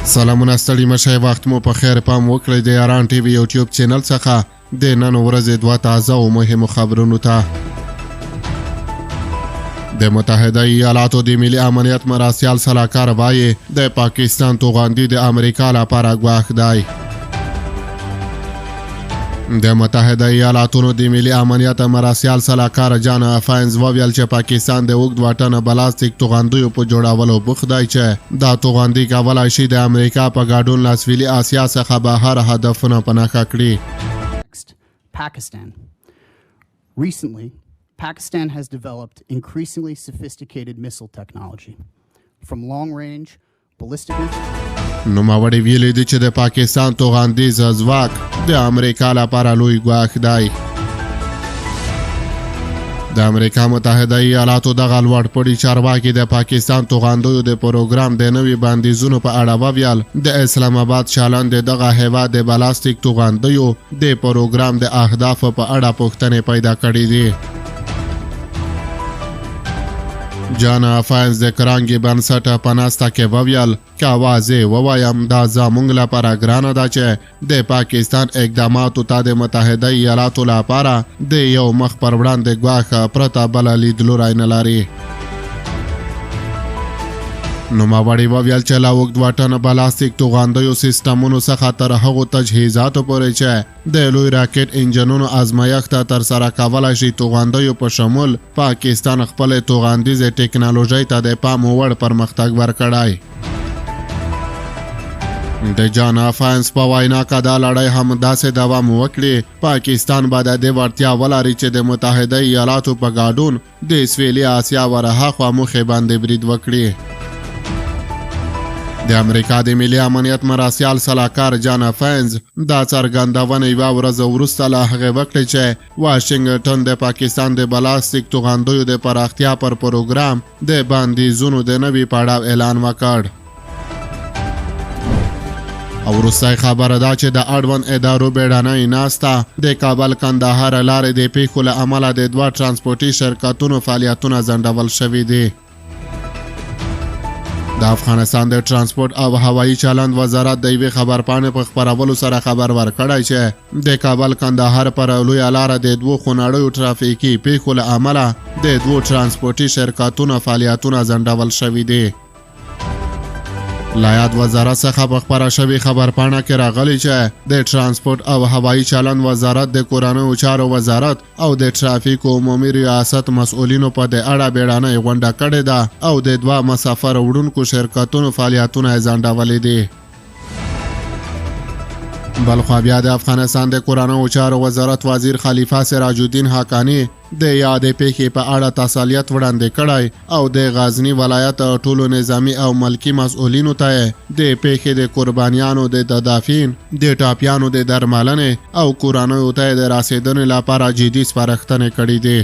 سلامونه، ستړي مشه، وخت مو په خیر. پام وکړئ د یاران ټي وي یوټیوب چینل څخه د نن ورځې دوه تازه او مهمو خبرونو ته. د متحده ایالاتو د ملي امنیت مرستیال سلاکار وایي د پاکستان توغندي د امریکا لپاره ګواښ دی. د متحده ایالاتونو د ملي امنیت مرستیال سلاکار جان فاینز وویل چې پاکستان د اوږد واټن بلاستیک توغندیو په جوړولو بوخت دی چې دا توغندي کولای شي د امریکا په ګډون له سویلي اسیا څخه بهر هدفونه په نښه کړي. Pakistan. Recently, Pakistan has developed increasingly sophisticated missile technology, from long range ballistic نوموړي ویلي دي چې د پاکستان توغندیز ځواک د امریکا لپاره لوی ګواښ دی. د امریکا متحده ایالاتو دغه لوړپوړي چارواکي د پاکستان توغندیو د پروګرام د نوي بندیزونو په اړه وویل د اسلام آباد چلند د دغه هیواد د بالاستیک توغندیو د پروګرام د اهدافو په اړه پوښتنې پیدا کړې دي. جان فاینز د کرانګي بنسټ په ناسته کې وویل که واضح ووایم، دا زموږ لپاره ګرانه ده چې د پاکستان اقداماتو ته د متحده ایالاتو لپاره د یو مخ پر وړاندې ګواښ پرته بله لیدلوری نه لري. نوموړي وویل چې له اوږد واټن بالاستیک توغندیو سیستمونو څخه تر هغو تجهیزاتو پورې چې د لوی راکټ انجنونو ازمایښت ترسره کولای شي، توغندیو په شمول پاکستان خپلې توغندیزې ټکنالوژۍ ته د پام وړ پرمختګ ورکړی. د جان فاینس په وینا که دا لړۍ هم داسې دوام وکړي، پاکستان به د دې وړتیا ولري چې د متحده ایالاتو په ګډون د سویلي اسیا ورهاخوا موخې باندې برید وکړي. د امریکا د ملي امنیت مرستیال سلاکار جان فینز دا څرګندونه یوه ورځ وروسته له هغې وکړې چې واشنګټن د پاکستان د بالاستیک توغندیو د پراختیا پر پروګرام د بندیزونو د نوي پړاو اعلان وکړ. او وروستی خبره دا چې د اړوند ادارو بیړنۍ ناسته، د کابل کندهار لارې د پیښو له امله د دوه ترانسپورتي شرکتونو فعالیتونه ځنډول شوي دي. د افغانستان د ترانسپورت او هوایي چلند وزارت د یوې خبرپاڼې په خپرولو سره خبر ورکړی چې د کابل کندهار پر لویه لاره د دوو خونړیو ترافیکي پیښو له امله د دوو ترانسپورتي شرکتونو فعالیتونه ځنډول شوي دي. له یاد وزارت څخه په خپره شوې خبرپاڼه کې راغلي چې د ترانسپورت او هوایي چلند وزارت د کورنیو چارو وزارت او د ترافیکو عمومي ریاست مسؤلینو په دې اړه بیړنۍ غونډه کړې ده او د دوه مسافر وړونکو شرکتونو فعالیتونه یې ځنډولي دي. بلخوا بیا د افغانستان د کورنیو چارو وزارت وزیر خلیفه سراج الدین حقاني د یادې پیښې په اړه تسلیت وړاندې کړی او د غزني ولایت ټولو نظامي او ملکي مسؤلینو ته یې د پیښې د قربانیانو د تدافین، د ټاپیانو د درملنې او کورنیو ته یې د رسېدنې لپاره جدي سپارښتنې کړې دي.